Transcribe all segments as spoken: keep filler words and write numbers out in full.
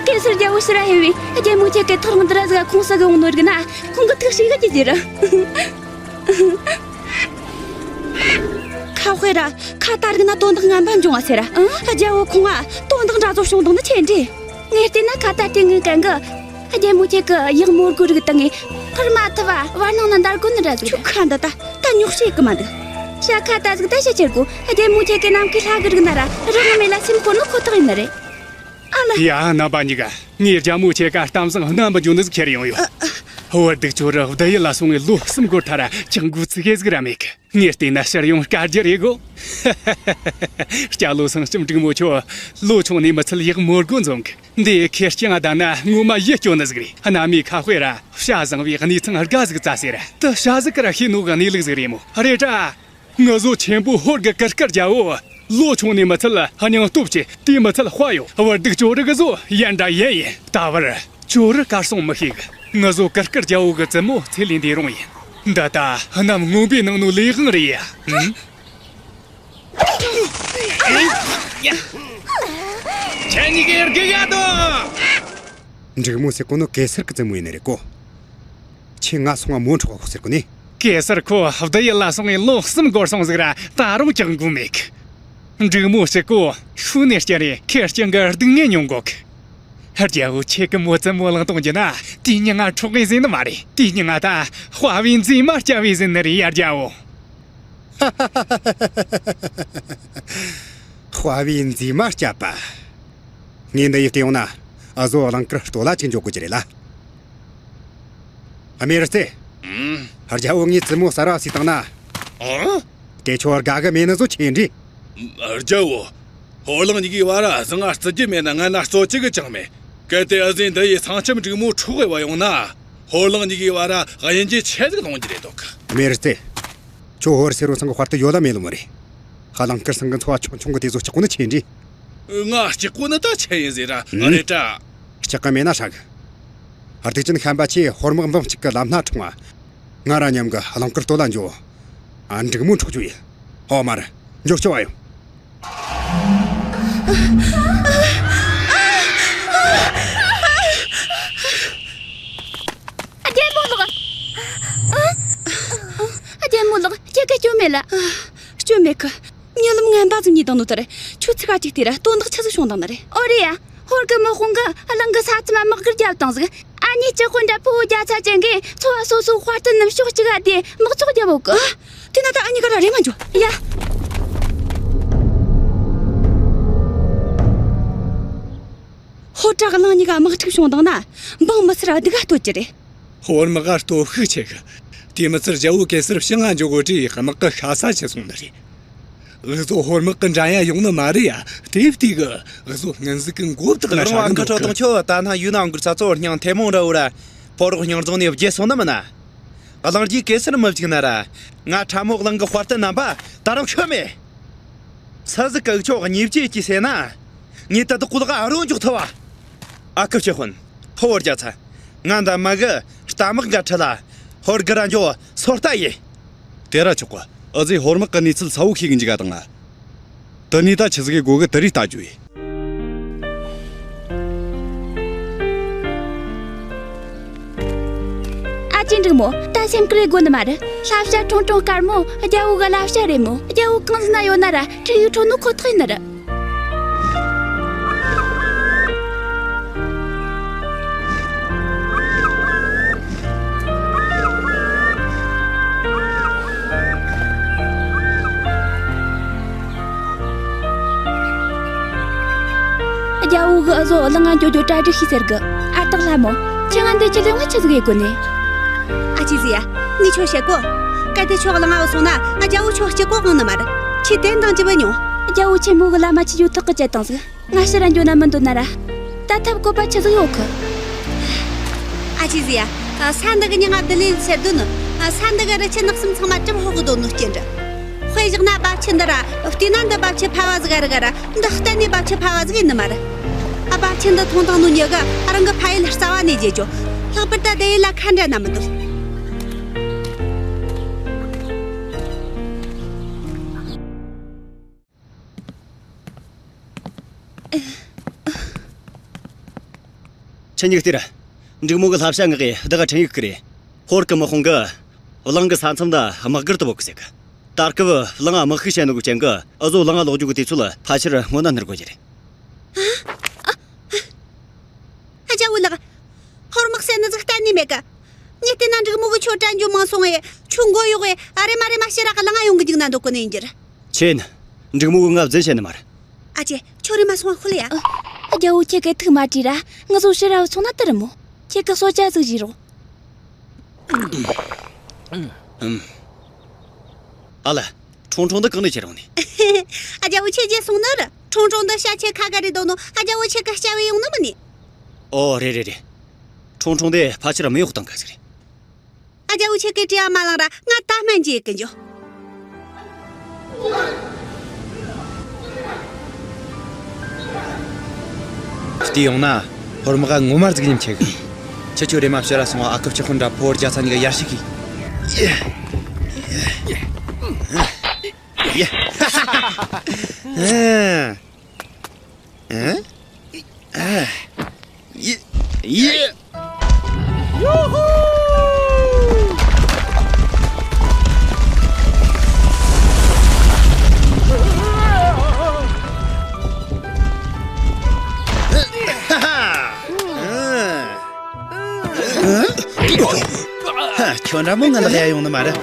གེ་སར་རྒྱལ་པོ་ཕྱིར་ཧེ་བས་རྒྱལ་མོ་ཁྱེད་ཀྱི་ཐག་རིང་འདི་ར་ཟིག་ཁོང་ས་གི་འོང་ནོ་རིག་ན་ཁོང་གི་ཐུགས་ཤིག་གི་ཅི་ར། ཁ་དཔེ་ར་ཁ་ད་རིག་ན་དོན་དག་ངན་པ་འབྱུང་བ་ཟེར་ར། ཨང་རྒྱལ་པོ་ཁོང་ང་དོན་དག་འདྲ་ཚོ་བྱུང་དང་ནི་ཆེ་འདྲི། ངས་བལྟས་ན་ཁ་ད་དེ་ངའི་གན་གི་རྒྱལ་མོ་ཁྱེད་ཀྱི་ཡག་མོ་རྒོད་རིག་དང་ངས་ཕར་མ་ཐུབ་བ་བར་སྣང་ན་འདར་གོ་ནི་འདྲ་ཟིག་ཁྱོད་ཁ་འདི་ད་ད་ཉོག་བཤད་གི་མ་འདུག་ཤ་ཁ་ད་ཟིག་ད་ཤ་ཁྱེར་གོ་རྒྱལ་མོ་ཁྱེད་ཀྱི་ནམ་མཁའི་ལྷ་གི་རིག་ན་ར་རང་ང་མེད་ལ་སེམས་ཁོ་ནི་ཁོ་ཐག་ཡིན་ནི་རེད། ཨ་ལ། ཡ་རྣམ་པ་གཉིས་ཀ་ངས་རྒྱལ་མོ་ཁྱེད་ཀ་གཏམ་བཟང་རྣམ་པ་འཇོན་ནི་ཟིག་ཁྱེར་ཡོང་ཡོད། བར་སྡུག་ཅོ་རི་བདུད་ཡུལ་ལ་སོང་ངས་ལོ་གསུམ་འགོར་ཐལ་ར་ཅང་གུ་ཚིག་གེ་ཟིག་ར་མེད་གི་ངས་བལྟས་ན་ཕྱིར་ཡོང་དཀའ་རྒྱུ་རེད་གོ། སྐྱ་ལོ་སེང་ལྕམ་འབྲུག་མོ་ཁྱོད་ལོ་ཆུང་ནས་མི་ཚད་ཡག་མོ་རྒོད་འཛོམས་གི་འདི་ཁེར་རྐྱང་ང་བསྡད་ན་ངོ་མ་ཡིད་སྐྱོ་ནི་ཟིག་རེད། གནའ་མིའི་ཁ་དཔེ་ར་བྱ་བཟང་བའི་གནས་ཚང་དགའ་ཟིག་བཙལ་ཟེར་ར་དེ་བྱ་ཟིག་གི་ར་ཤེས་ནོ་གི་གནས་ལུགས་ཟིག་རེད་མོ་རེད་དྲ། ང་ཚོ་ཆེན་པོ་ཧོར་གི་གུར་དཀར་རྒྱལ་པོ། ལོ་ཆུང་ནས་མི་ཚད་སྙིང་སྟོབས་ཆེ། དེ་མི་ཚད་དཔའ་ཡོད། བར་སྡུག་ཅོ་རི་གི་ཚོ་ཡན་འདྲ་ཡན་ཡིན། ད་བར་ཅོ་རི་གར་སོང་མི་ཤེས་གི་ང་ཚོ་གུར་དཀར་རྒྱལ་པོ་གི་བཙུན་མོ་ཚེ་ལས་འདས་རུང་ཡིན། འདི་ད་གནམ་སྔོན་པོའི་ནང་ནོ་ལས་དབང་རེད་ཡ། ཨང་། ཁྱེད་གཉིས་ཀའི་དགེ་ཡ་དོ། འབྲུག་མོ་ཟེར་གོ་ནོ་གེ་སར་གི་བཙུན་མོ་ཡིན་ནི་རེད་གོ། ཁྱེད་ང་སོང་ང་མོ་འཕྲོག་གོ་ཟེར་གོ་ནི། གེ་སར་ཁོ་བདུད་ཡུལ་ལ་སོང་ངས་ལོ་གསུམ་འགོར་སོང་ཟིག་ར་ད་རུང་ཀྱང་འགུལ་མེད་གི་འབྲུག་མོ་ཟེར་གོ་ཤུལ་ནས་སྐྱེ་རེ་ཁེར་རྐྱང་གི་སྡུག་བསྔལ་མྱོང་གོ་གི་རྒྱལ་པོ་ཁྱེད་ཀྱི་མོ་བཙུན་མོ་བླངས་གཏོང་རྒྱུ་ན་དེའི་མྱི་ང་འཕྲོག་གི་ཟིན་ནི་མ་རེད། དེའི་མྱི་ང་ད་དཔའ་བའི་མཛེས་མ་སྐྱ་བའི་ཟིན་ནི་རེད་ཡ་རྒྱལ་པོ། དཔའ་བའི་མཛེས་མ་སྐྱ་པ། ངས་འདི་ཡི་སྟེང་ཡོང་ན་ཨ་ཟོ་གླིང་དཀར་སྟོད་ལ་ཅིག་འཇོག་དགོས་ཀྱི་རེད་ལ། ཨ་མེ་རི་རྩེ། ཨུམ། རྒྱལ་པོ་ངའི་བཙུན་མོ་གསར་བ་སུས་བཏང་ན། ཨང་། དེ་ཁྱོད་དགའ་གི་མེད་ནི་བཟོ་ཆེ་འདྲི། རྒྱལ་པོ། ཧོར་གླིང་གཉིས་ཀའི་བར་ཟང་ང་རྩི་རྒྱུ་མེད་ན་ང་ན་རྩོད་རྒྱུ་གི་ཅང་མེད། གལ་ཏེ་ཨ་ཟེ་འདི་ཡི་སེང་ལྕམ་འབྲུག་མོ་འཕྲོག་གི་བ་ཡོང་ན། ཧོར་གླིང་གཉིས་ཀའི་བར་དབྱེ་འབྱེད་ཆེ་ཟིག་ལོང་རྒྱུ་རེད་འདུག་ཨ་མེ་རི་རྩེ། ཁྱོད་ཧོར་སེར་བོ་ཚང་གི་དཔར་དུ་ཡོད་ལ་མེད་ལོ་མ་རེད། ཧ་ལང་དཀར་སང་གི་འཚོ་བ་ཆུང་ཆུང་གི་དེ་ཚོ་སྐྱག་གོ་ནི་ཆེ་འདྲི། ང་སྐྱག་གོ་ནི་ད་ཆེ་ཡིན་ཟེར་ར་ཨང་རེད་དྲ། སྐྱག་གི་མེད་ན་ཧྲ་གི་སྡིག་ཅན་ཤན་པ་ཆེ་ཧོར་དམག་འབུམ་གཅིག་གི་ལམ་སྣ་འཁྲུངས་བ། ང་ར་མཉམ་གི་ཧ་ལང་དཀར་སྟོད་ལ་འགྱོ། ཨ་འབྲུག་མོ་འཕྲོག་རྒྱུ་ཡིན། ཧོ་མར་འགྱོ་སྐྱོ་བ་ཡོང་། རྒྱལ་མོ་ལགས། རྒྱལ་མོ་ལགས་ཁྱེད་ཀ་སྐྱོན་མེད་ལ། སྐྱོན་མེད་གི་ཉི་ལམ་ངན་པ་ཟིག་ཉིད་དང་ནོ་དར་ཁྱོད་ཚིག་ག་ཅིག་དེ་ར་དོན་དག་ཆི་ཟིག་བྱུང་དང་ནི་རེད། ཨོ་རེད་ཡ། ཧོར་གི་དམག་དཔུང་གི་གླིང་གི་ས་མཚམས་དམག་སྒར་རྒྱབ་བཏང་ཟིག་ཨ་ནི་ཅི་དཔོན་འདྲ་ཕུ་བོ་རྒྱ་ཚ་ཅན་གི་འཚོ་བ་སོ་སོ་དཔར་སྟོན་ནམ་ཕྱོགས་གཅིག་ག་དེ་དམག་ཚོགས་རྒྱབ་འོག་གི་དེ་ན་ད་ཨ་ནི་ག་ར་རེ་མ་འཇོ། ཡ། ཧོར་བྲག་གླིང་གཉིས་ཀ་དམག་འཁྲུག་བྱུང་དང་ན་འབངས་མི་སེར་སྡུག་ག་གཏོད་ཀྱི་རེད། ཧོར་དམག་ག་སྟོབས་ཤུགས་ཆེ་གི་དེ་མི་ཚད་རྒྱལ་པོ་གེ་སར་ཕྱི་ང་འཇོག་གོ་དྲིས་དམག་གི་ཤ་ས་ཆེ་སོང་ནི་རེད། འུ་ཚོ་ཧོར་དམག་གི་འགྲན་ཡ་ཡོང་ནི་མ་རེད་ཡ། དེ་བལྟས་གི་འུ་ཚོ་སྔོན་ཟིག་གི་མགོ་བཏགས་ན་རང་ཧྲ་གི་མཁའ་འགྲོ་ཁྲོ་དང་ཁྱོད་ད་ན་ཡུལ་ན་འགུར་ས་ཚོ་སྙིང་ཐལ་མོ་འདྲ་བོ་ར་ཕོ་རོག་སྙིང་རྫོང་ནས་བརྗེད་སོང་ནི་མིན་ན། གླིང་རྗེ་གེ་སར་མི་བཅུག་ན་ར་ང་ཁྲ་མོ་གླིང་གི་དཔར་སྟོན་རྣམ་པ་ད་རུང་ཤོད་མེད། ས་ཟིག་གི་འུ་ཆོ་གཉིས་བཅས་ཀྱིས་ཟེར་ན། ངས་ད་དུ་གོ་ལག་ཨ་རོ་འཇོག་ཐུབ་བ། ཨ་ཁུ་ཆེ་དཔོན། ཕོ་བོ་རྒྱ་ཚ། ང་འདའ་མ་གི་རྟ་དམག་འགའ་ཁྲིད་ལ། ཧོར་གི་ར་འཇོག་སོ་ལྟ་ཡེ། དེ་ར་ཆོག་གི་ཨ་ཟེ་ཧོར་དམག་གི་གནས་ཚུལ་ཚ་བོ་ཤེས་གི་འཇིག་ག་དང་ང་། དེ་ནས་ད་ཆི་ཟིག་གི་སྒོ་གི་དེ་རིགས་ལྟ་རྒྱུ་ཡེ། ཨ་ཅེ་འབྲུག་མོ་ད་སེམས་ཁུར་དགོ་ནི་མ་རེད། ལྷ་བྱ་ཁྲུང་ཁྲུང་དཀར་མོ་རྒྱལ་པོ་གི་ལྷ་བྱ་རེད་མོ། རྒྱལ་པོ་གང་ཟིག་ན་ཡོད་ན་ར་ཁྲིད་ཡུག་ཁྲོ་ནུ་ཁོ་ཐག་ཡིན་ནི་རེད། རྒྱལ་པོ་གི་ཨ་ཟོ་གླིང་ང་འགྱོ་འགྱོ་གྲ་སྒྲིག་ཤིག་ཟེར་གི་ཨ་སྟག་ལྷ་མོ། ཁྱེད་ང་འདི་ཅི་ལས་ང་ཆི་ཟིག་ཡེ་གོ་ནི། ཨ་ཅེ་ཟི་ཡ། ངས་ཁྱོད་བཤད་གོ་གལ་ཏེ་ཁྱོད་གླིང་ང་བུད་སོང་ན་རྒྱལ་པོ་ཁྱོད་གཅིག་པོ་དབང་ནི་མ་རེད། ཁྱེད་དེ་འདང་ཅི་བུད་མྱོང་། རྒྱལ་པོ་ཆེན་མོ་གི་བླ་མ་ཆི་ཡོད་ཐག་གི་བཅད་བཏང་ཟིག་ང་ཕྱིར་ར་འགྱོ་ན་མི་འདོད་ན་ར། ད་ཐབས་བཀོད་པ་ཆི་ཟིག་ཡོད་གི་ཨ་ཅེ་ཟི་ཡ། ས་འདི་གི་མྱིང་ང་བདུད་ལེན་ཟེར་དོ་ནི། ས་འདི་གི་རི་ཆུ་ནགས་གསུམ་ཚང་མ་གྲིབ་ཕོག་གི་སྡོད་ནོ་སྐྱེ་འདྲ། དཔེ་བཞག་ན་རྦབ་ཆུ་འདི་ར། བལྟས་ན་འདི་རྦབ་ཆུ་ཕལ་བ་ཟིག་ར་ག་ར། འདི་གཏན་ནས་རྦབ་ཆུ་ཕལ་བ་ཟིག་ཡིན་ནི་མ་རེད། ཨ་རྦབ་ཆུ་འདི་འཐུང་བཏང་ནོ་མྱི་གི་རང་གི་ཕ་ཡུལ་རྩ་བ་ནས་བརྗེད་རྒྱུ། ལྷག་པར་ད་བདེ་ཡུལ་ལ་ཁ་འདྲ་ན་མི་འདོད། འཕྲིན་ཡིག་སྟེར། འབྲུག་མོ་གི་བསླབ་བྱ་མངགས་གི་བདག་ག་འཕྲིན་ཡིག་ཁུར་རེ། ཧོར་གི་དམག་དཔུང་གི་གླིང་གི་ས་མཚམས་ད་དམག་སྒར་དུ་བོད་གི་ཟེར་གི། ད་སྐབས་གླིང་ང་དམག་ཤུགས་བྱས་ནོ་གི་རྐྱེན་གི་ཨ་ཟོ་གླིང་ང་ལོག་རྒྱུ་གི་དུས་ཚོད་ཕལ་ཆེར་སྔོན་ན་སྣུར་དགོས་རྒྱུ་རེད། ཨ་ཅག་བུ་ལགས། ཧོར་དམག་ཟེར་ནི་ཟིག་གཏན་ནས་མེད་གི། ངས་བལྟས་ན་འབྲུག་མོ་གི་ཁྱོད་དྲན་རྒྱུ་མང་སོང་ངས། ཁྱོད་མགོ་གཡོག་གི་ཨ་རེ་མ་རེ་མ་ཕྱིར་ར་གླིང་ང་ཡོང་གི་འཇུག་ན་འདོད་གི་ནི་ཡིན་རྒྱུ་རེད། ཆེན། འབྲུག་མོ་གི་ང་བརྫུན་བྱས་ནི་མ་རེད། ཨ་ཅེ། ཁྱོད་རེ་མ་སོང་བ་ཤོད་ཡ། ཨ། རྒྱལ་བོ་ཁྱེད་ཀྱི་ཐུགས་མ་དྲིས་ར། ང་ཚོ་ཕྱིར་ར་སོང་ན་དེ་རེད་མོ། ཁྱེད་ཀྱི་གསོལ་ཇ་ཟིག་བཞེས་རོགས། ཨ་ལ། ཁྲུང་ཁྲུང་འདི་གང་ནས་ཁྱེར་ཡོང་ནི། ཨ། རྒྱལ་བོ་ཁྱེད་རྗེས་སོང་ནི་རེད། ཁྲུང་ཁྲུང་འདི་ཤ་ཆེ་ཁ་ག་རེ་འདོད་ནོ། ཨ། རྒྱལ་བོ་ཁྱེད་ཀྱི་སྐྱ་བོས་ཡོང་ནི་མིན་ནི། ཨོ་རེད་རེད་རེད། ཁྲུང་ཁྲུང་འདི་ཕལ་ཆེར་མི་གཡོག་བཏང་ག་ཟིག་རེད། ཨ། རྒྱལ་བོ་ཁྱེད་ཀྱི་དྲི་བ་མ་ལངས་ར་ང་ད་སྨན་གྱི་ཡི་གི་འཇོ། བལྟས་ཡོང་ན་ཧོར་དམག་ངོ་མ་ཟིག་ཉམས་ཆེ་གི། ཁྱེད་ཆོ་རེ་མ་ཕྱིར་ར་སོང་བ། ཨ་ཁུ་ཆོས་དཔོན་འདྲ་ཕོ་བར་རྒྱ་ཚ་གཉིས་ཀ་ཡར་ཞིག་གི། ཡེ། ཡེ། ཡེ། ཡོ་ཧོ། ཁྱོད་འདྲ་མོ་ང་ལ་ཡ་ཡོང་ནི་མ་རེད།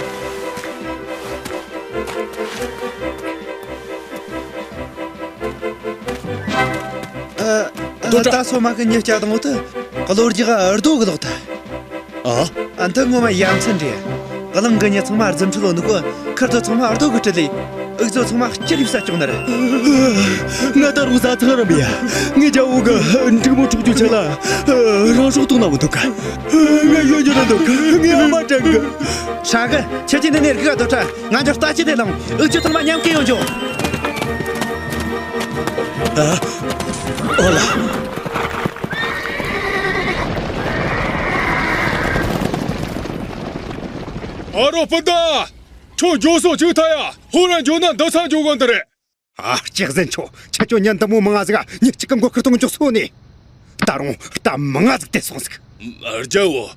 ཨ། ད་སོ་མ་གི་ཉེ་སྐྱ་དང་འོ་ད་གློ་རྒྱག་རྡོ་གི་ལོག་ད། ཨ། ཨ། འདི་ངོ་མ་ཡ་མཚན་རེད། གླིང་གི་མྱི་ཚང་མ་རྫུ་འཕྲུལ་ལོ་ནུ་གོ། ཁུར་ཚོ་ཚང་མ་རྡོ་གི་སྤྲུལ་ལས། འུ་ཚོ་ཚང་མ་སྐྱིད་ལུས་ས་ཅོག་ནར། ང་ད་རུང་ཟ་ཚང་ར་མི་ཡ། ངའི་རྒྱལ་བོ་གི་འབྲུག་མོ་འཕྲོག་རྒྱུ་ཆེད་ལ་རང་སྲོག་གཏོང་ན་མི་འདུག་ག། ང་ཡོད་རྒྱུ་ན་འདུག་ག། ངའི་ཨ་མ་དྲན་གི། ཧྲ་གི། ཁྱེད་ཀྱིས་འདི་ནས་རྒུག་ག་སྡོད་དྲ། ང་འཇོག་ལྟ་ཅི་དེ་ལང་། འུ་ཅག་ཚང་མ་མཉམ་གི་ཡོང་རྒྱུ། ཨ། ཨོ་ལ། ཨ་རོ་སྤུན་ཟླ། ཁྱོད་འགྱོ་སོ་ཅིག་ཐ་ཡ། ཧོ་ར་འགྱོ་ན་འདི་ཚ་འགྱོ་གོ་འདི་རེད། ཨ། སྐྱག་ཟན་ཆོ། ཁྱེད་ཆོ་ཉན་འདི་མོ་མང་ང་ཟིག་ག་ཉིན་གཅིག་གི་མགོ་ཁུར་གཏོང་འཇོག་སོ་ནི། ད་རུང་རྟ་མང་ང་ཟིག་དེད་སོང་ཟིག། རྒྱལ་བོ།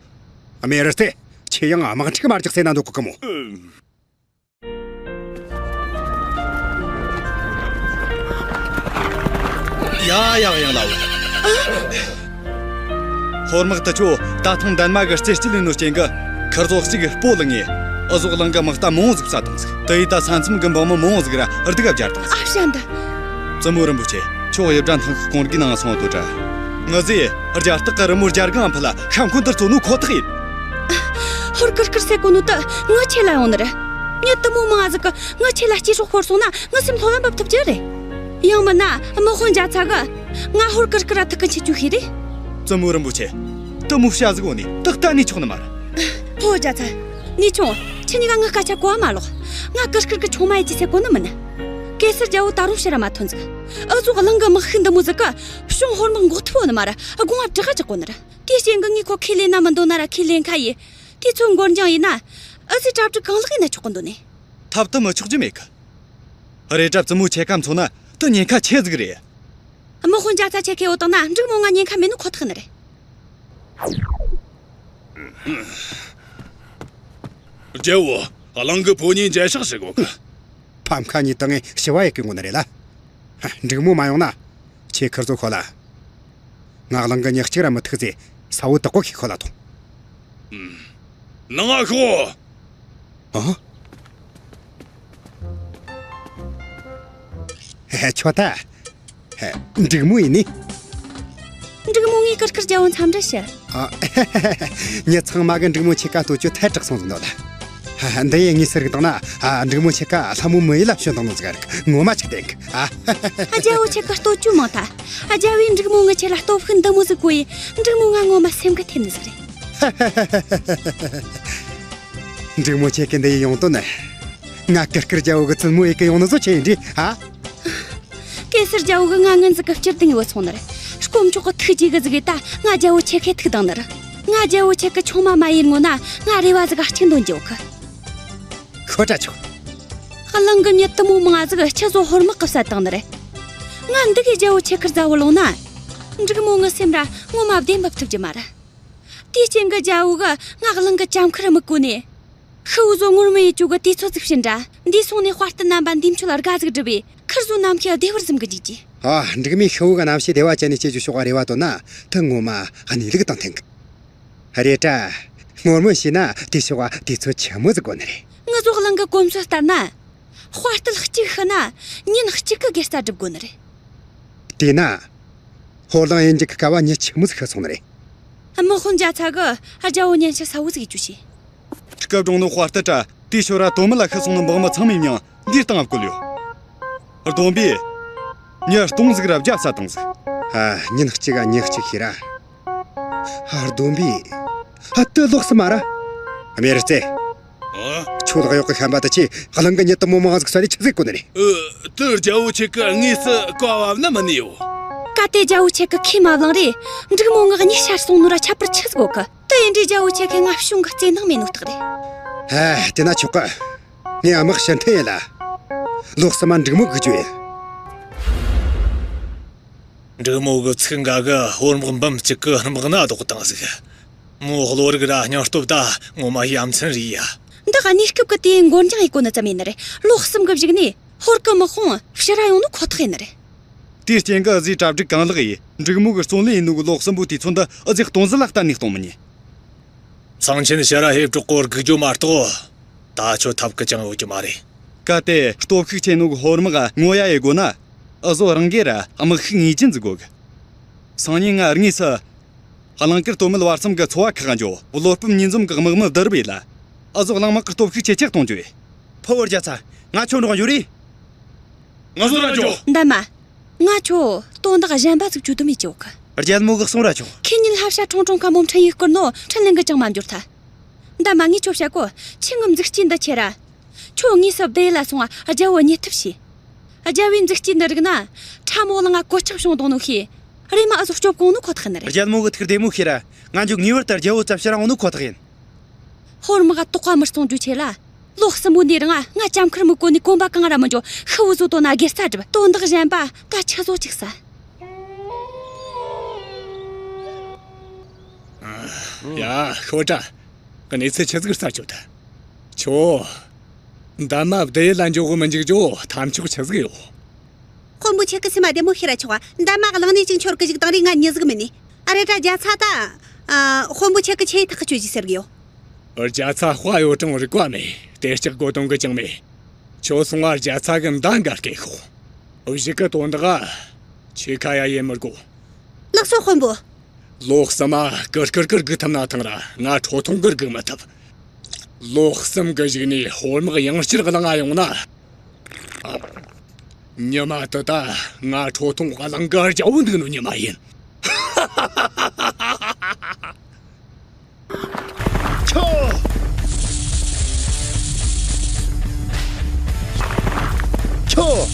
ཨ། མེ་རི་སྟེ། ཁྱེད་ཡང་དམག་འཁྲུག་མ་རྒྱག་ཟེར་ན་འདོད་གོ་གི་མོ། ཡ་ཡ་ཡང་ལའོ། ཧོར་དམག་དེ་ཆོ་ད་ཐེངས་འདན་མ་གི་རྩེ་སྤྱི་ལེན་ནོ་རྐྱེན་གི་ཁིར་ཚོ་གཅིག་སྤོ་ལངས་ངེ། ཨ་ཟོག་གླིང་གི་དམག་རྟ་མང་ཟིག་བསད་བཏང་ཟིག། དེ་ཡི་ད་ས་མཚམས་གི་འབངས་མི་མང་ཟིག་ར་སྡུག་ག་སྦྱར་བཏང་ཟིག། ཨ་བྱ་འདི། བཙུན་མོ་རིན་པོ་ཆེ། ཁྱོད་གཡུ་སྒྲ་ཐང་གི་གོང་རྒྱུ་ནང་སོང་དོ་དྲ། ང་ཟེ་རྒྱ་སྟག་གི་རི་མོ་རྒྱ་སྒང་ཕུ་ལ་ཤ་འཁོན་དུ་བཙོ་ནོ་ཁོ་ཐག་ཡིན། ཧོར་ཀིར་ཀིར་ཟེར་གོ་ནོ་དེ་ངའི་ཆེད་ལ་ཡོང་ནི་རེད། མྱི་དེ་མོ་མང་ཟིག་གི་ངའི་ཆེད་ལ་སྐྱེ་སྲོག་ཤོར་སོང་ན་ངའི་སེམས་ལྷོད་ལ་འབབ་ཐུབ་རྒྱུ་རེད། ཡང་མིན་ན་དམག་དཔོན་རྒྱ་ཚ་གི་ང་ཧོར་ཀིར་ཀིར་ར་ཐུག་གི་འཆི་རྒྱུ་ཤེས་རེད། བཙུན་མོ་རིན་པོ་ཆེ། དེ་མོ་བྱ་ཟིག་འོ་ནི་དེ་གཏན་ནས་ཆོག་ནི་མ་རེད། ཕོ་རྒྱ་ཚ། ནུས་ཆུང་། ཁྱེད་གཉིས་ཀ་ངའི་སྐད་ཆ་གོ་བ་མ་ལོག། ང་ཀིར་ཀིར་གི་ཆུང་མ་ཡིན་གྱི་ཟེར་གོ་ནི་མིན། གེ་སར་རྒྱལ་བོ་ད་རུང་ཕྱིར་ར་མ་ཐོན་ཟིག། ཨ་ཟོག་གླིང་གི་དམག་ཤུགས་འདི་མོ་ཟིག་གི་བྱུང་ཧོར་དམག་འགོག་ཐུབ་བོ་ནི་མ་ར་དགོངས་པ་དྲག་ག་ཅིག་གོ་ནི་ར། དེའི་རྐྱེན་གི་ངས་ཁོ་ཁས་ལེན་ན་མི་འདོད་ན་ར་ཁས་ལེན་ཁ་ཡིས། དེ་ཚོ་འགོར་འགྱངས་ཡིན་ན། ཨ་ཟི་གྲ་སྒྲིག་གང་ལེགས་ཡིན་ན་ཆོག་གི་འདུག་ནི། ཐབས་དུ་མི་ཆོག་རྒྱུ་མེད་གི། རེད་དྲ་བཙུན་མོ་ཁྱེད་ཀ་མཚོན་ན་དུ་ཉེན་ཁ་ཆེ་ཟིག་རེད། དམག་དཔོན་རྒྱ་ཚ་ཁྱེད་ཁས་འོ་བཏང་ན་འབྲུག་མོ་ང་ཉེན་ཁ་མེད་ནི་ཁོ་ཐག་ནི་རེད། རྒྱལ་བོ། གླིང་གི་ཕོ་ཉའི་མཇལ་ཕྱག་ཞིག་གོ་གི། ཕམ་ཁ་གཉིས་དང་ངས་ཞི་བ་ཡེ་གི་ངོ་ནི་རེད་ལ། འབྲུག་མོ་མ་ཡོང་ན། ཁྱེད་ཁིར་ཚོ་ཁོ་ལ། ང་གླིང་གི་མྱི་གཅིག་ར་མི་ཐུག་ཚེ་ས་བོ་དག་གོ་ཁྱེད་ཁོ་ལ་ཐོང་། ནང་ང་ཤོག། ཨ། ཧེ་ཆོ་ད། ཧེ། འབྲུག་མོ་ཡིན་ནི། འབྲུག་མོ་ངའི་ཀིར་ཀིར་རྒྱལ་བོ་འཚམས་འདྲི་ཞུ། ཨ། མྱི་ཚང་མ་གི་འབྲུག་མོ་ཁྱེད་ཀ་ལྟོ་ཆོས་ཐལ་དྲགས་སོང་ཟིན་ནོ་ལ། ཧ་ཧ། འདི་ཡི་ངའི་ཟུར་གི་དང་ན། ཨ། འབྲུག་མོ་ཁྱེད་ཀ་ལྷ་མོ་མི་ཡུལ་ལ་བྱོན་དང་ནོ་ཟིག་རིག་ངོ་མ་ཆིག་བསྟན་གི། ཨ། རྒྱལ་བོ་ཁྱེད་ཀ་ལྟོ་ཆོས་མང་ཐལ། རྒྱལ་བོས་འབྲུག་མོ་ངའི་ཆེད་ལ་སྟོབས་ཤུགས་འདི་མོ་ཟིག་གོ་ཡི། འབྲུག་མོ་ང་ངོ་མ་སེམས་གི་ཐེབས་ནི་ཟིག་རེད། འབྲུག་མོ་ཁྱེད་ཀི་འདི་ཡི་ཡོང་དོན་ནི། ང་ཀིར་ཀིར་རྒྱལ་བོ་གི་བཙུན་མོ་ཡེ་གི་ཡོང་ནི་བཟོ་ཆེ་ཡིན་འདྲི། ཨ། གེ་སར་རྒྱལ་བོ་གི་ང་ངན་ཟིག་གི་སྤྱིར་བཏང་ཡོད་སོང་ནི་རེད། དཀོན་མཆོག་གི་ཐུགས་རྗེ་གི་ཟིག་གི་ད་ང་རྒྱལ་བོ་ཁྱེད་ཀི་ཐུག་དང་ནི་རེད། ང་རྒྱལ་བོ་ཁྱེད་ཀི་ཆུང་མ་མ་ཡིན་ངོ་ན་ང་རེ་བ་ཟིག་ག་གཅིག་འདོན་རྒྱུ་གི། ཁོ་ཏྲ་ཆོག། གླིང་གི་མྱི་དུ་མོ་མང་ཟིག་ཁྱེད་ཚོ་ཧོར་དམག་གི་བསད་དང་ནི་རེད། ང་འདི་གི་རྒྱལ་བོ་ཁྱེད་ཀིར་མཛའ་བོ་ལོང་ན། འབྲུག་མོ་ངའི་སེམས་ར་ངོ་མ་བདེ་འབབ་ཐུབ་རྒྱུ་མ་རེད། དེའི་རྐྱེན་གྱིས་རྒྱལ་བོ་གིས་ང་གླིང་གི་ལྕམ་ཁར་དམིགས་གོ་ནས། ཤི་བོ་ཟོ་ངོར་མི་ཡི་ཅུ་གི་དུས་ཚོད་ཙིག་ཕྱིན་འདྲ། འདི་སོང་ནས་དཔའ་རྟུལ་རྣམ་པ་འདི་མཆོད་དགའ་ཟིག་བསྒྲུབས་པས། ཁིར་ཟོ་ནམ་མཁའི་བདེ་བར་འཛུམ་གི་འཇུག་གི། ཨ། འབྲུག་མོས་ཤི་བོ་གི་རྣམ་ཤེས་བདེ་བ་ཅན་ནས་སྐྱེ་རྒྱུ་ཤོག་རེ་བ་བཏོན་ན། དེ་ངོ་མ་གནས་ལུགས་དང་མཐུན་གི། རེད་དྲ། ངོར་མི་ཤི་ན་དེ་ཤོག་དུས་ཚོད་ཆི་མོ་ཟིག་དགོས་ནི་རེད། ངི་ཟོ་གླིང་གི་གོམས་སྲོལ་ལྟར་ན། དཔའ་རྟུལ་གཅིག་ཤི་ན་ཉིན་གཅིག་གི་དགེ་རྩ་སྒྲུབ་དགོས་ནི་རེད། དེས་ན། ཧོར་གླིང་གཡུལ་འགྱེད་ཀྱི་སྐབས་ཉི་ཆི་མོ་ཟིག་ཤི་སོང་ནི་རེད། དམག་དཔོན་རྒྱ་ཚ་གིས་རྒྱལ་བོ་ཉན་ཆི་ས་བོ་ཟིག་ཡིད་ཆུ་བྱས། སྐུ་གྲོང་ནོ་དཔའ་རྟུལ་དྲ་དེའི་ཤོ་ར་དོ་མི་ལ་ཤི་སོང་ནི་འབངས་མི་ཚང་མའི་མྱིང་འདིར་བཏང་བཀོད་ཡོད། བསྡོམས་པས། ཉི་སྟོང་ཟིག་ར་བརྒྱ་རྩ་བཏང་ཟིག་ཨ། ཉིན་གཅིག་ག་ཉི་གཅིག་ཤི་ར། ཨ། བསྡོམས་པས། ཨ། དེ་ལོག་སི་མ་ར། རྨེ་རུ་རྩེ། ཨ། ཁྱོད་ལག་གཡོག་གི་ཤན་པ་དེ་ཆེ་གླིང་གི་མྱི་དེ་མོ་མང་ཟིག་བསད་ནས་ཆི་ཟིག་གོ་ནི་རེད། ཨ། དེ་རྒྱལ་བོ་ཁྱེད་ཀྱིས་དངོས་སུ་བཀའ་བབས་ན་མི་ནུས་ཡོ། གལ་ཏེ་རྒྱལ་བོ་ཁྱེད་ཀྱིས་ཁས་མ་བླངས་རེ། འབྲུག་མོ་ངའི་གཉིད་ཤར་སོང་ནོ་ར་ཁྱད་པར་ཆི་ཟིག་ཡོད་གི། དེ་ཡིན་དུས་རྒྱལ་བོ་ཁྱེད་ཀྱིས་ང་བྱུང་གི་བརྩེ་ནང་མེད་ནོ་རྟགས་རེད། ཧ། དེ་ན་ཆོག་གི། ངས་དམག་ཕྱིར་འཐེན་ཡིན་ལ། ལོག་སི་མ་འབྲུག་མོ་སྒུག་རྒྱུ་ཡིན། འབྲུག་མོ་གི་ཚིག་འགའ་གིས་ཧོར་དམག་འབུམ་གཅིག་གི་དམག་སྣ་ལྡོག་བཏང་ཟིག་མོའི་བློ་རིག་ར་སྙིང་སྟོབས་ད་ངོ་མ་ཡ་མཚན་རེད་ཡ། འདི་གནས་སྐབས་ཀྱི་དེའི་འགོར་འགྱངས་ཡེད་གོ་ནི་ཙམ་ཡིན་ནི་རེད། ལོག་སི་མ་གི་གཞུག་ནས་ཧོར་གི་དམག་དཔུང་ཕྱི་ར་ཡོང་ནོ་ཁོ་ཐག་ཡིན་ནི་རེད། དེའི་རྐྱེན་གྱིས་གཟིག་གྲ་སྒྲིག་གང་ལེགས་ཡིན། འབྲུག་མོ་གི་བརྩོན་ལེན་ཡིན་ནོ་གི་ལོག་སི་མ་དུས་ཚོད་འདི་གཟིག་སྟོང་ཟད་ལ་གཏན་ནས་གཏོང་མི་ཉན། ཚངས་ཆེན་ཕྱི་ར་ཧེབ་གྲོགས་སྐོར་སྒུག་རྒྱུ་མ་གཏོགས། ད་ཆོ་ཐབས་ཀི་ཅང་ཡོད་རྒྱུ་མ་རེད། གལ་ཏེ་སྟོབས་ཤུགས་ཆེ་ནོ་གི་ཧོར་དམག་ངོ་ཡ་ཡེད་དགོས་ན། འུ་ཟོ་རང་སྒེར་ར་དམག་ཤུགས་ངེས་ཅན་ཟིག་དགོས་གི། སང་ཉིན་ང་དངོས་སུ། གླིང་དཀར་སྟོད་སྨད་བར་གསུམ་གི་ཚོ་བ་ཁག་འགྱོ། བློ་སྤོབས་གཉིས་འཛོམས་གི་དམག་མི་བསྡུ་རུབ་ཡེད་ལ། འུ་ཟོ་གླིང་དམག་གི་སྟོབས་ཤུགས་ཇེ་ཆེར་གཏོང་རྒྱུ་ཡིན། ཕུ་བོ་རྒྱ་ཚ། ང་ཁྱོད་འགྲོགས་འགྱོ་རེ། ང་ཚོ་ར་འགྱོ། འདན་མ། ང་ཁྱོད་དོན་དག་གཞན་པ་ཟིག་བཅོལ་དུ་མེད་ཀྱི་ཡོད་གི། རྒྱལ་མོ་གིས་གསུངས་ར་བྱུང་། ཁྱེད་གཉིས་ལྷ་བྱ་ཁྲུང་ཁྲུང་ཁ་མོ་འཕྲིན་ཡིག་བསྐུར་ནོ་འཕྲིན་ལན་གི་ཅང་མ་འབྱོར་ཐལ། འདན་མ། ངས་ཁྱོད་བཤད་གོ། ཁྱེད་ངི་མཛུག་སྐྱིན་འདི་ཁྱེར་ར། ཁྱོད་དངོས་སུ་བདེ་ལ་སོང་ང་རྒྱལ་བོ་མྱུལ་ཐབས་བྱོས། རྒྱལ་བོའི་མཛུག་སྐྱིན་འདི་རིག་ན། ཁྲ་མོ་གླིང་ང་གོད་ཆག་བྱུང་བཏང་ནོ་ཤེས། རེམ་མ་འུ་ཟོ་སྐྱོབ་གོ་ནོ་ཁོ་ཐག་ཡིན་ནི་རེད། རྒྱལ་མོ་གིས་ཐུགས་བདེ་མོ་བྱོས་ར། ང་འགྱོ། ངེས་པར་དུ་རྒྱལ་བོ་ཚབ་ཕྱིར་འོང་ནོ་ཁོ་ཐག་ཡིན། ཧོར་དམག་ག་དོགས་པ་མི་གཏོང་རྒྱུའི་ཆེད་ལ། ལོག་སི་མ་འདི་རིང་ང་ལྕམ་ཁར་དམིགས་གོ་ནི་གོམ་པ་གང་ར་མི་འགྱོ། ཤི་བོ་ཟོ་དོ་ན་དགེ་རྩ་སྒྲུབ། དོན་དག་གཞན་པ་ད་ཆི་ཟོ་ཅིག་ས། ཡ། ཤོ་ཀྲ། གནས་ཚུལ་ཆི་ཟིག་རྩད་གཅོད་ད། ཁྱོ། འདན་མ་བདེ་ཡུལ་ལ་འགྱོ་གི་མི་འཇུག་རྒྱུ་ཐབས་མཆོག་ཆི་ཟིག་ཡོད། དཔོན་པོ་ཁྱེད་ཀྱི་སེམས་མ་བདེ་མོ་བྱོས་ར་ཆོག་ག། འདན་མ་གླིང་ནས་ཅིག་འཆོར་གི་བཅུག་བཏང་རེ་ང་མྱི་ཟིག་མིན་ནི། ཨ་རེ་དྲ་རྒྱ་ཚ་ད། ཨ། དཔོན་པོ་ཁྱེད་ཀྱིས་ཆི་ཐག་གཅོད་རྒྱུ་ཟེར་གི་ཡོད། རྒྱ་ཚ་དཔའ་ཡོད་གྲང་རིག་པ་མེད། དེ་ལྕགས་སྒོ་དོང་གི་ཅང་མེད། ཁྱོད་སོང་ང་རྒྱ་ཚ་གི་མདའ་འགའ་སྐད་ཤོག། གཞུག་གི་དོན་དག་ཁྱེད་ཁ་ཡ་ཡེད་མི་དགོས། ལགས་སོ་དཔོན་པོ། ལོག་སི་མ་ཀིར་ཀིར་ཀིར་སྒུག་ཐུབ་ན་ཐང་ར། ང་ཁྲོ་ཐུང་གིར་སྒུག་མི་ཐུབ། ལོག་སི་མ་གི་གཞུག་ནས་ཧོར་དམག་ཡང་བསྐྱར་གླིང་ང་ཡོང་ན། ཉི་མ་དེ་ད་ང་ཁྲོ་ཐུང་གླིང་གི་རྒྱལ་བོ་འདུག་ནོ་ཉི་མ་ཡིན། ཁྱོ། ཁྱོ།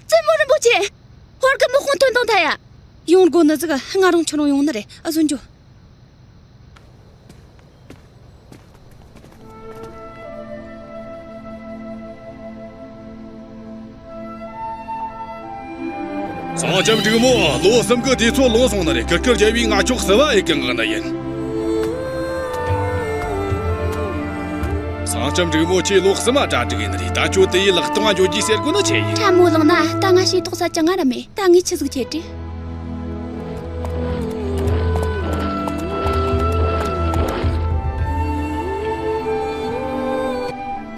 བཙུན་མོ་རིན་པོ་ཆེ། ཧོར་གི་དམག་དཔུང་ཐོན་དང་ཐ་ཡ། ཡོང་དགོས་ནི་ཟིག་ང་རང་ཁྱོད་རང་ཡོང་ནི་རེད། ཨ་ཟོ་འགྱོ། ཚངས་ལྕམ་འབྲུག་མོ། ལོ་གསུམ་གི་དུས་ཚོད་ལོ་སོང་ནི་རེད། ཀིར་ཀིར་རྒྱལ་བོས་ང་ཁྱོད་བསུ་བ་ཡེད་གི་འོང་ནི་ཡིན། ཚངས་ལྕམ་འབྲུག་མོ། ཁྱེད་ལོ་གསུམ་མ་གྲ་སྒྲིག་ཡིན་ནི་རེད། ད་ཁྱོད་དེ་ཡི་ལག་སྟོང་ང་འགྱོ་རྒྱུ་ཟེར་གོ་ནི་ཆི་ཡིན། ཁྲ་མོ་གླིང་ན་ད་ང་ཤེས་རྟོགས་ས་ཅང་ང་ར་མེད། ད་ངས་ཆི་ཟིག་བྱེད་དྲི།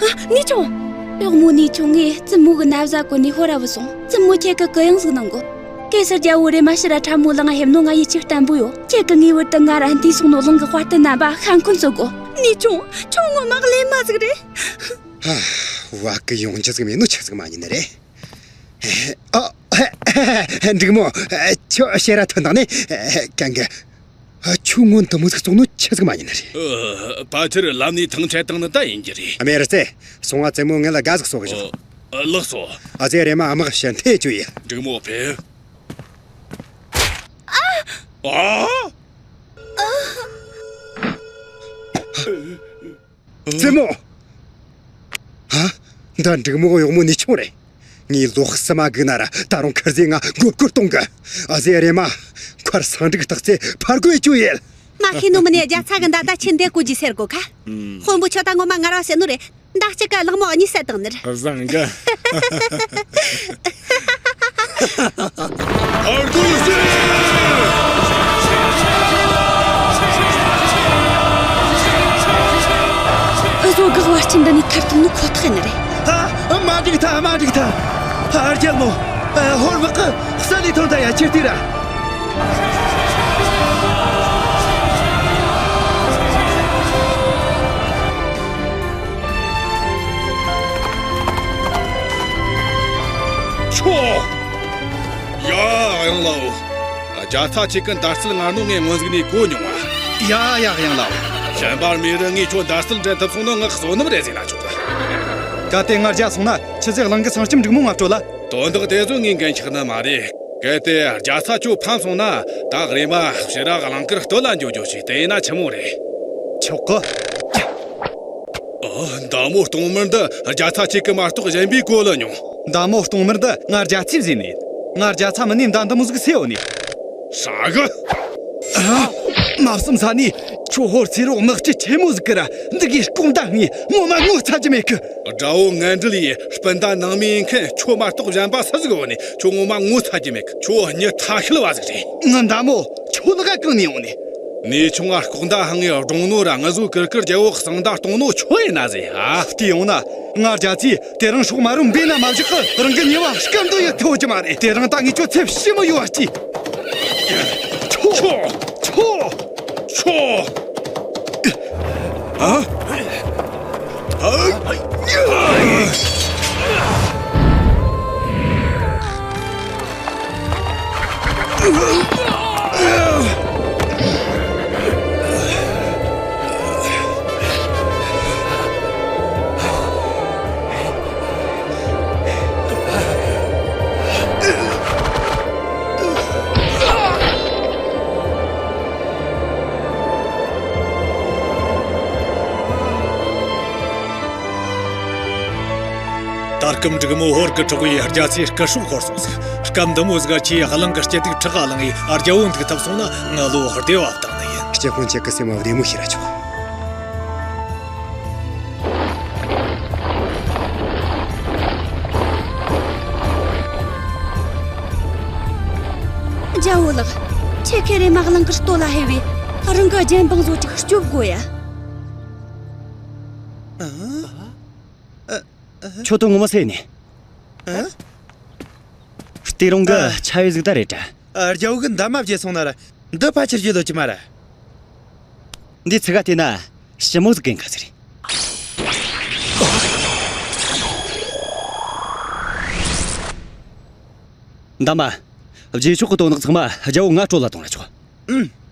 ཨ། ནི་ཆུང་། གཡོག་མོ་ནུས་ཆུང་ངས་བཙུན་མོ་གི་ན་བཟའ་གོན་ནས་ཧོ་ར་བུད་སོང་། བཙུན་མོ་ཁྱེད་ཀྱི་གུ་ཡངས་ཟིག་གནང་གོ། གེ་སར་རྒྱལ་པོ་རེ་མ་ཕྱིར་ར་ཁྲ་མོ་ལངས་ང་ཕེབས་ནོ་ང་ཡིད་ཆེས་བརྟན་པོ་ཡོད། ཁྱེད་ཀྱི་ངེས་པར་དུ་ང་ར་འདས་སོང་ནོ་གླིང་གི་དཔའ་རྟུལ་རྣམ་པ་ཤ་འཁོན་བཟོ་གོ། ནུས་ཆུང་། ཁྱོད་ངོ་མ་གླེན་མ་ཟིག་རེད། ཧ། བ་གི་ཡོང་རྒྱུ་ཟིག་མེད་ནོ་ཆི་ཟིག་མ་ཉན་ནི་རེད། ཨ། འབྲུག་མོ། ཁྱོད་ཕྱིར་ར་ཐོན་དང་ནི་གན་གི། ཁྱོད་སྔོན་དུ་མོ་ཟིག་བཙོང་ནོ་ཆི་ཟིག་མ་ཉན་ནི་རེད། ཨ། ཕལ་ཆེར་ལམ་ནས་ཐང་ཆད་བཏང་ནི་ད་ཡིན་རྒྱུ་རེད། ཨ། མེ་རི་ཙེ། སོང་ང་བཙུན་མོ་ངེད་ལ་དགའ་ཟིག་གསོ་གི་ཞོག། ཨ། ལགས་སོ། ཨ་ཙེ་རེ་མ་ཨ་མག་ཞན་ཐེ་ཅུ་ཡེ། འབྲུག་མོ་ཕེབས། ཨ། བཙུན་མོ། ཧ། འདི་འབྲུག་མོ་གཡོག་མོ་ནུས་ཆུང་རེད། ངའི་ལོ་གསུམ་མ་སྒུག་ན་ར་ད་རུང་ཁུར་ཟས་ང་མགོ་སྐོར་གཏོང་གི། ཨ་ཟེ་རེ་མ། ཁར་སང་འབྲུག་སྟག་རྩེ་ཕར་རྒོལ་བཅུག་ཡེད། མ་ཤེས་ནོ་མིན་ནས་རྒྱ་ཚ་གི་མདའ་ད་ཆི་འདེད་གོ་རྒྱུ་ཟེར་གོ་ཁ། དཔོན་པོ་ཁྱོད་ད་ངོ་མ་ངར་བ་ཟེར་ནོ་རེད། མདའ་གཅིག་ག་གླང་མོ་གཉིས་བསད་བཏང་ནི་རེད། བཟང་གི། ཨར་ཏུ་སི། འུ་ཟོ་འགག་བར་ཆད་འདི་ནས་ཐར་ཐུབ་ནི་ཁོ་ཐག་ཡིན་ནི་རེད། ཨ། མ་འགྲིག་ཐལ། མ་འགྲིག་ཐལ། ཨ། རྒྱལ་མོ། ཨ། ཧོར་དམག་གིས་ས་ལས་ཐོན་ཐལ་ཡ། ཁྱེར་ཏེ་ར། ཆོ། ཡ། ཡང་ལའོ། རྒྱ་ཚ་ཁྱེད་ཀྱི་མདའ་རྩལ་ངར་ནོ་ངས་སྔོན་ཟིག་ནས་གོ་མྱོང་བ། ཡ་ཡ། ཡང་ལའོ། གཞན་པར་མེ་རི་ངས་ཁྱོད་མདའ་རྩལ་འགྲན་ཐུབ་སོང་ནོ་ངའི་བསོད་ནམས་རེད་ཟེར་ན་ཆོག་གི། གལ་ཏེ་ང་རྒྱལ་སོང་ན་ཆི་ཟིག་གླིང་གི་སྲང་ལྕམ་འབྲུག་མོ་ང་སྤྲོད་ལ། དོན་དག་དེ་ཚོ་ངས་འགན་འཁྱེར་ནི་མ་རེད། གལ་ཏེ་རྒྱ་ཚ་ཁྱོད་ཕམ་སོང་ན་ད་རེམ་མ་ཕྱིར་ར་གླིང་དཀར་སྟོད་ལ་འགྱོ་རྒྱུ་བྱོས། དེ་ན་ཆི་མོ་རེད། ཆོག་གི། ཨ། མདའ་མོ་སྟོང་མིན་འདི་རྒྱ་ཚ་ཁྱེད་ཀྱིས་མ་གཏོགས་གཞན་པས་གོ་ལ་མྱོང་། མདའ་མོ་སྟོང་མིན་འདི་ང་རྒྱལ་ཚོས་བཟོས་ནས། ང་རྒྱ་ཚ་མིན་ནས་མདའ་འདི་མོ་ཟིག་སེ་ཡོད་ནས། ཧྲ་གི། ཨ། མ་བསམ་ས་ནས་ཁྱོད་ཧོར་ཚེ་རོགས་དམག་སྤྱི་ཆེན་མོ་ཟིག་གི་ར་འདི་གའི་ལྐོག་མདའ་ངས་ངོ་མ་ངོ་ཚ་རྒྱུ་མེད་གི། དགྲ་བོ་ངན་འབྲེལ་ཡི་སྤུན་ཟླ་ནང་མི་ཡིན་མཁན་ཁྱོད་མ་གཏོགས་གཞན་པ་སུ་ཟིག་ཡོད་ནས། ཁྱོད་ངོ་མ་ངོ་ཚ་རྒྱུ་མེད་གི། ཁྱོད་མྱི་ཐ་ཤལ་བ་ཟིག་རེད། ངའི་མདའ་མོ་ཁྱོད་ལག་ག་གང་ནས་ཡོང་ནས། ནུས་ཆུང་ང་ལྐོག་མདའ་འཕངས་ངས་བཀྲོངས་ནོ་ར་ང་ཚོའི་གུར་དཀར་རྒྱལ་པོ་གསང་མདའ་གཏོང་ནོ་ཁྱོད་ཡིན་ན་ཟེར་ཨ། དེ་ཡོང་ན་ང་རྒྱལ་ཚོས་དེ་རིང་སྲོག་མ་རུངས་འབེན་ན་མ་བཞག་གི། རང་གི་ཉེས་པ་སྐམ་དུ་ཡི་ཐེ་བོ་རྒྱུ་མ་རེད། དེ་རིང་ད་ངས་ཁྱོད་ཚེ་ཕྱི་མོ་ཡོད་པ་ཅི། ཁྱོད། ཁྱོད། ཁྱོད། ཨ། ཨ། ད་སྐབས་འབྲུག་མོ་ཧོར་གྱི་གྲོགས་པོས་རྒྱ་ཚའི་སྐུ་སྲོག་ཤོར་སོང་ཟིག། སྐབས་འདི་མོ་ཟིག་ཁྱེད་གླིང་གི་སྐྱིད་སྡུག་ཕྲག་ག་ལངས་ཡས་རྒྱལ་པོ་འདུག་ཐུབ་སོང་ན་ང་བློ་བདེ་བ་བཏང་ནི་ཡིན། སྤྱི་དཔོན་ཁྱེད་ཀྱི་སེམས་བདེ་མོ་བྱོས་ར་ཆོག། རྒྱལ་པོ་ལགས། ཁྱེད་ཀྱིས་རེམ་མ་གླིང་གི་སྟོད་ལ་ཕེབས་པས་རང་གི་རྒྱལ་འབངས་ཚོ་ཅིག་སྐྱོབ་དགོས་ཡ། ཁྱོད་དོན་ངོ་མ་སེ་ནས། ཨ། དེ་རིང་གི་ཨ། ཆ་ཡོད་ཟིག་ད་རེད་དྲ། ཨ། རྒྱལ་པོ་གི་མདའ་མ་བརྗེད་སོང་ན་ར། འདི་ཕལ་ཆེར་བརྗེད་ཡོད་རྒྱུ་མ་རེད། འདི་ཚིག་ག་བལྟས་ན་ཞི་མོ་ཟིག་གན་ག་ཟིག་རེད། མདའ་མ། རྗེས་ཕྱོགས་གི་དོན་དག་ཚང་མ་རྒྱལ་པོ་ང་སྤྲོད་ལ་གཏོང་ར་ཆོག། ཨུམ།